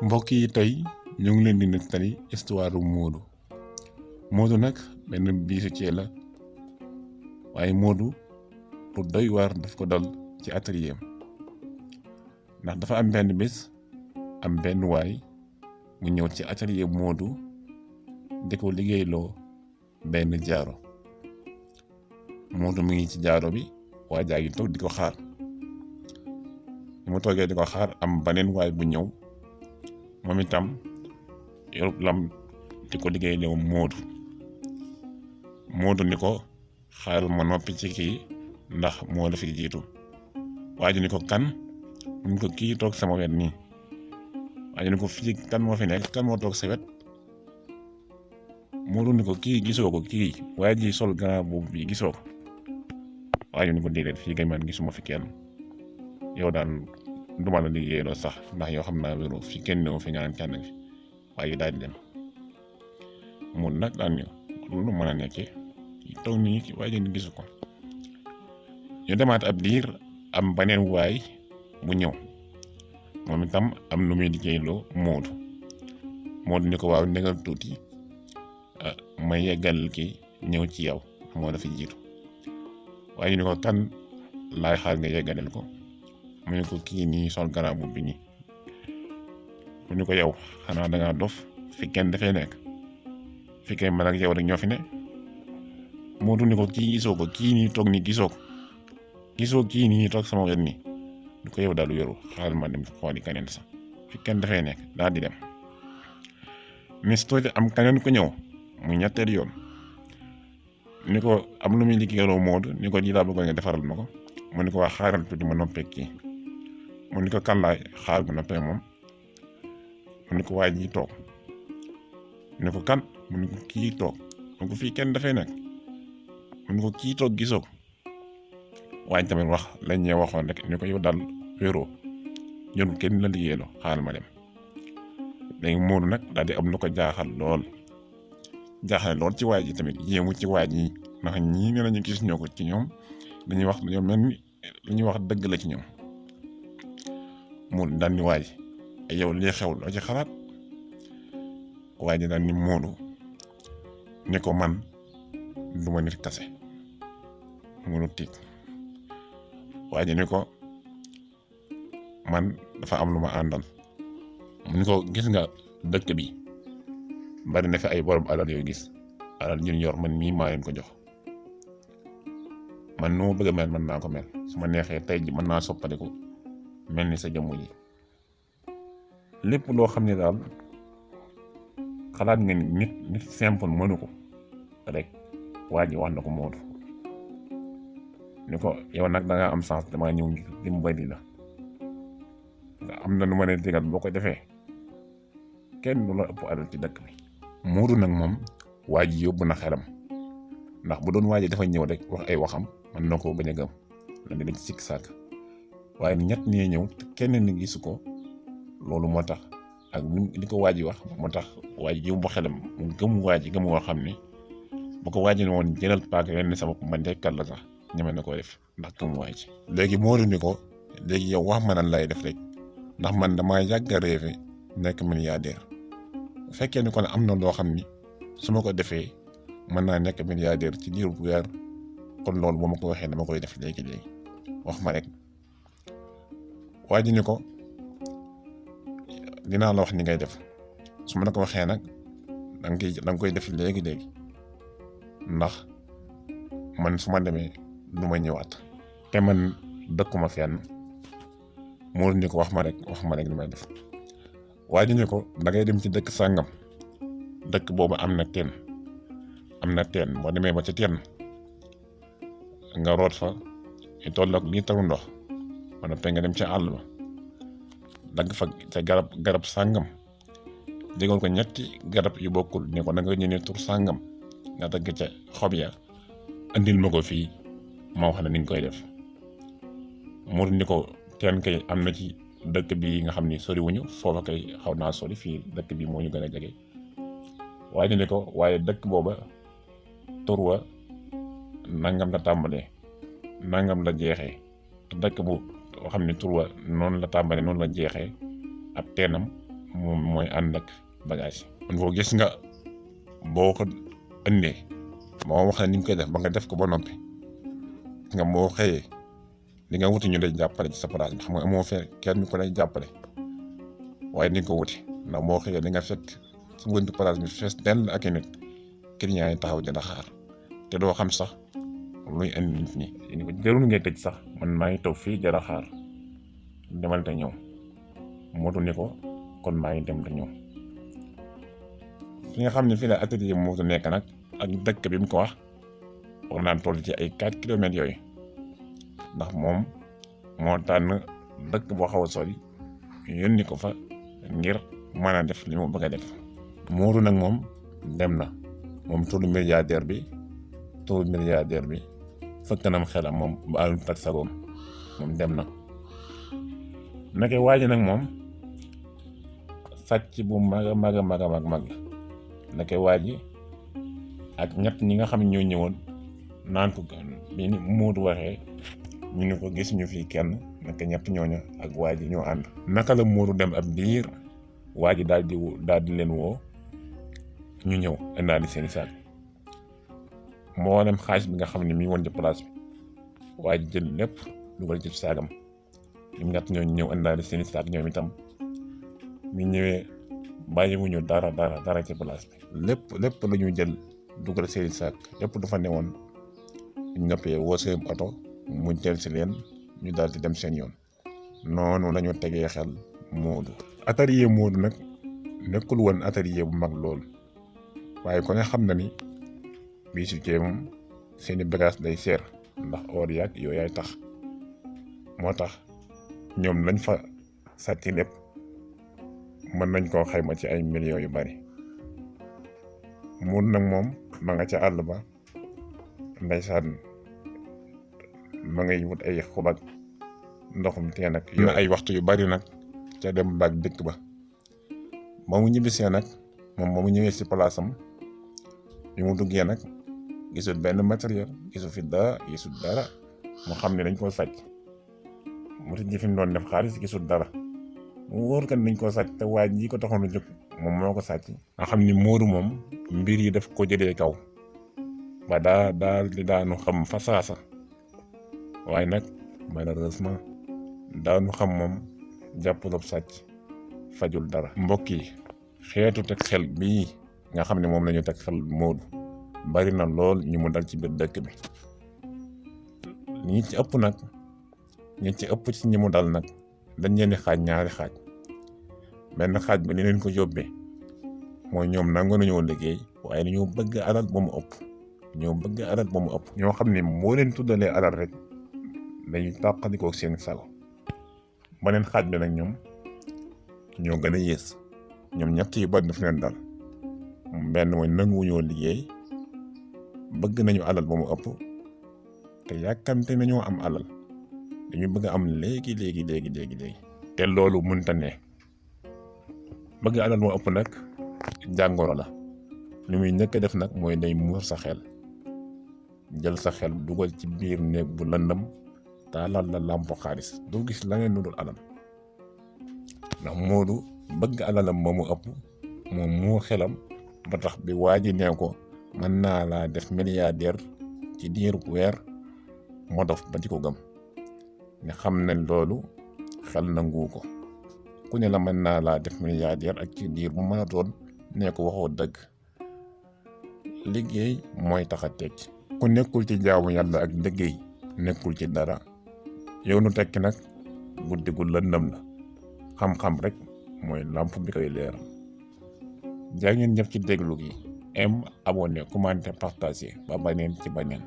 mbokk yi tey ñu ngi leen di nettali histoire Modou nag benn bijoutier la waaye Modou lu doy waar daf ko dal ci atelier am ndax dafa am benn bés am benn waay mu ñëw ci atelier Modou di ko liggéeyloo benn jaaro. Modou mu ngi ci jaaro bi waa jaa ngi toog di ko xaar mu toogee di ko xaar am beneen waay bu ñëw moom itam yorub lam di ko liggéeyloo Modou ni ko xaaral ma noppi ci kii ndax moo la fi jiitu. waa ji ni ko kan mu ni ko kii toog sama wet nii. waa ji ni ko fii kan moo fi nekk kan moo toog sa wet. Modou ni ko kii gisoo ko kii waa ji sol grand boobu bi gisoo ko. waa ji ni ko déedéet fii kay man gisuma fi kenn yow daal duma la liggéeyloo sax ndax yow xam naa wéru fi kenn ñëw fi nga naan kenn fi waaye daal di dem. Modou nag daan ñëw loolu mën a nekkee toog nii waaye jën gisu ko. ñu demaat ab diir am beneen waay bu ñëw moom itam am lu muy liggéeyloo Modou ni ko waaw negal tuuti ma yeggal ki ñëw ci yow moo la fi jiitu. waaye ñu ni ko kan laay xaar nga yeggaleel ko mu ne ko kii nii sol garab bi nii. mu ne ko yow xanaa dangaa dof fi kenn dafay nekk fi kay man ak yow rek ñoo fi ne. Modou ni ko kii gisoo ko kii nii toog nii gisoo kii nii toog sama wet nii. ni ko yow daal wéru xaaral ma dem xooli keneen sax fi kenn dafay nekk daal di dem. mais tuuti am keneen ku ñëw mu ñetteel yoon ni ko am lu muy liggéeyaloo Modou ni ko lii laa bëggoon nga defaral ma ko. mu ni ko waa xaaral tuuti ma noppee kii. mu ni ko kan laay xaar bu noppee moom. mu ni ko waa ji toog. ni ko kan mu ni ko kii toog mu ko fii kenn dafay nekk. mu ni ko kii toog gisoo ko. waaye tamit wax lañ ñee waxoon rek ni ko yow daal wéroo ñun kenn la liggéeyaloo xaaral ma dem. léegi Modou nag daal di am lu ko jaaxal lool ci waay ji tamit yéemu ci waay ji ndax ñii ne nañu gis ñoo ko ci ñoom dañuy wax dañoo mel ni li ñuy wax dëgg la ci ñoom. Modou daal ni waay yow lii xew loo ci xalaat. waay ji daal ni Modou ni ko man du ma nit kase. Modou tiit. waay ji ni ko man dafa am lu ma àndal. mu ni ko gis nga dëkk bi bari na fi ay borom alal yooyu gis alal ñun yor man mii maa leen ko jox. man nu ma bëgg a mel man naa ko mel su ma neexee tey ji mën naa soppaliku mel ni sa jëmm ji. lépp loo xam ne daal xalaat nga nit simple mënu ko rek waa ji wax na ko Modou ni ko yow nag dangaa am chance damaa ñëw dimbali la nga am na nu ma leen digal boo ko defee kenn du la ëpp alal ci dëkk bi. Modou nag moom waa ji yóbbu na xelam ndax bu doon waa ji dafa ñëw rek wax ay waxam man na koo bañ a gëm la dinañ sikk sàkk waaye ñett ñee ñëw te kenn ni gisu ko loolu moo tax ak li ko waa ji wax moo tax waa ji yóbbu xelam mu gëm waa ji gëm woo xam ne bu ko waa ji ne woon jëlal paaka yenn sama man dekkal la sax ñeme na koo def ndax gëm waa ji. léegi Modou ni ko léegi yow wax ma nan lay def rek ndax man damaa yàgg a rêvé nekk milliardaire bu fekkee ni kon am na loo xam ni su ma ko defee mën naa nekk milliardaire ci diiru weer kon loolu boo ma ko waxee dama koy def léegi wax ma rek. waa ji ni ko dinaa la wax ni ngay def su ma la ko waxee nag da nga koy def léegi ndax man su ma demee du ma ñëwaat te man dëkkuma fenn. Modou ni ko wax ma rek li may def. waa ji ni ko da ngay dem ci dëkk sàngam dëkk boobu am na teen boo demee ba ca teen nga root fa ñu toll ak lii taru ndox wala pe nga dem ca àll ba dagg fa ca garab sàngam jégal ko ñetti garab yu bokkul ne ko da nga ñëw tur sàngam nga dagg ca xob ya andil ma ko fii ma wax ne ni nga koy def. Modou ni ko teen kay am na ci dëkk bi nga xam ni sori wuñu foofa kay xaw naa sori fii dëkk bi moo ñu gën a jege. waaye ni ko waaye dëkk booba tur wa nangam la tàmbalee nangam la jeexee dëkk bu xam ne tur wa noonu la tàmbalee noonu la jeexee ab teenam moom mooy ànd ak bagage yi. kon gis nga boo ko ëndee moo wax ne ni nga koy def ba nga def ko ba noppi nga moo xëyee li nga wuti ñu lay jàppale ci sa place bi xam nga amoo fee kenn ko lay jàppale waaye ni nga ko wuti ndax moo xëyee di nga fekk su buntu place bi fees dell ak i nit client yi taxaw di la xaar te doo xam sax luy indi nit ñi. jarul ngay tëj sax man maa ngi toog fii jara xaar demal te ñëw Modou ni ko kon maa ngi dem te ñëw. fi nga xam ne fii la atelier Modou nekk nag ak dëkk bi mu ko wax war naan toll ci ay 4 kilomètres yooyu ndax moom moo tànn dëkk boo xaw a sori yónni ko fa ngir mën a def li mu bëgg a def. Modou nag moom dem na moom turu milliardaire bi fëkk nam xelam moom ba àll tak sagoom moom dem na. naka waa ji nag moom sàcc bu mag la naka waa ji ak ñett ñi nga xam ne ñoo ñëwoon naan ko bi ni Modou waxee ñu ne ko gis ñu fii kenn naka ñett ñooña ak waa ji ñoo ànd. naka la Modou dem ab diir waa ji daal di leen woo ñu ñëw indaale seeni saak mboolem xaalis bi nga xam ne mi woon ci place bi waa ji jël lépp dugal ci saagam ñoom ñett ñooñu ñëw indaale seeni saak ñoom itam ñu ñëwee bàyyiwuñu dara ci place bi lépp la ñu jël dugal seeni saak lépp du fa newoon ñu noppee woo seen oto mu jël si leen ñu daal di dem seen yoon. noonu lañu tegee xel Modou. atelier Modou nag nekkul woon atelier bu mag lool waaye ko ne xam na ni bijoutier moom seeni bagage day seer ndax or yaag yooyu yaay tax moo tax ñoom lañ fa sàcc lépp mën nañ koo xayma ci ay millions yu bari. Modou nag moom ma nga ca àll ba ndeysaan ma ngay wut ay xubak ndoxum teen ak yor ay waxtu yu bari nag ca dem baag dëkk ba mu ñibbisee nag moom ba mu ñëwee si palaasam bi mu duggee nag gisul benn matériel gisul fi dara mu xam ne dañ koo sàcc mu tijji fi mu doon def xaalis gisul dara mu wóor kan dañ koo sàcc te waaj yi ko taxoon a jóg moom moo ko sàcc. nga xam ni Modou moom mbir yi daf ko jëlee kaw ba daal di daanu xam fa saasa waaye nag malheureusement daanu xam moom jàppaloo sàcc fajul dara. mbokk yi xeetu teg xel bii nga xam ne moom la ñu teg xel Modou bari na lool ñu mu dal ci biir dëkk bi. ñi ci ëpp ci ñi mu dal nag dañ leen di xaaj ñaari xaaj. benn xaaj bi li leen ko yóbbee mooy ñoom nangu nañoo liggéey waaye dañoo bëgg alal ba mu ëpp. ñoo xam ne moo leen tuddalee alal rek dañuy tàqalikoo seen sago. beneen xaaj bi nag ñoom ñoo gën a yées ñoom ñett yu bari daf leen dal. benn mooy nanguwuñoo liggéey bëgg nañu alal ba mu ëpp te yàkkamte nañoo am alal dañu bëgg am léegi. te loolu mënta ne. bëgg alal moo ëpp nag jàngoro la li muy njëkk a def nag mooy day muur sa xel jël sa xel dugal ci biir néeg bu lëndëm taalal la làmpo xaalis doo gis leneen lu dul alal ndax Modou bëgg alalam ba mu ëpp moom muur xelam ba tax bi waa ji nee ko mën naa laa def milliardaire ci diiru weer moo dof ba di ko gëm nga xam ne loolu xel nangu ko. ku ne la mën naa laa def milliardaire ak ci diir bu mën a doon nee ko waxoo dëgg. liggéey mooy tax a tekki. ku nekkul ci jaamu yàlla ak liggéey nekkul ci dara. yow nu tekki nag guddi gu lëndëm la xam-xam rek mooy làmp bi koy leeral. jaa ngeen jëf ci déglu gi. abonné commenter partager ba baneen ci baneen.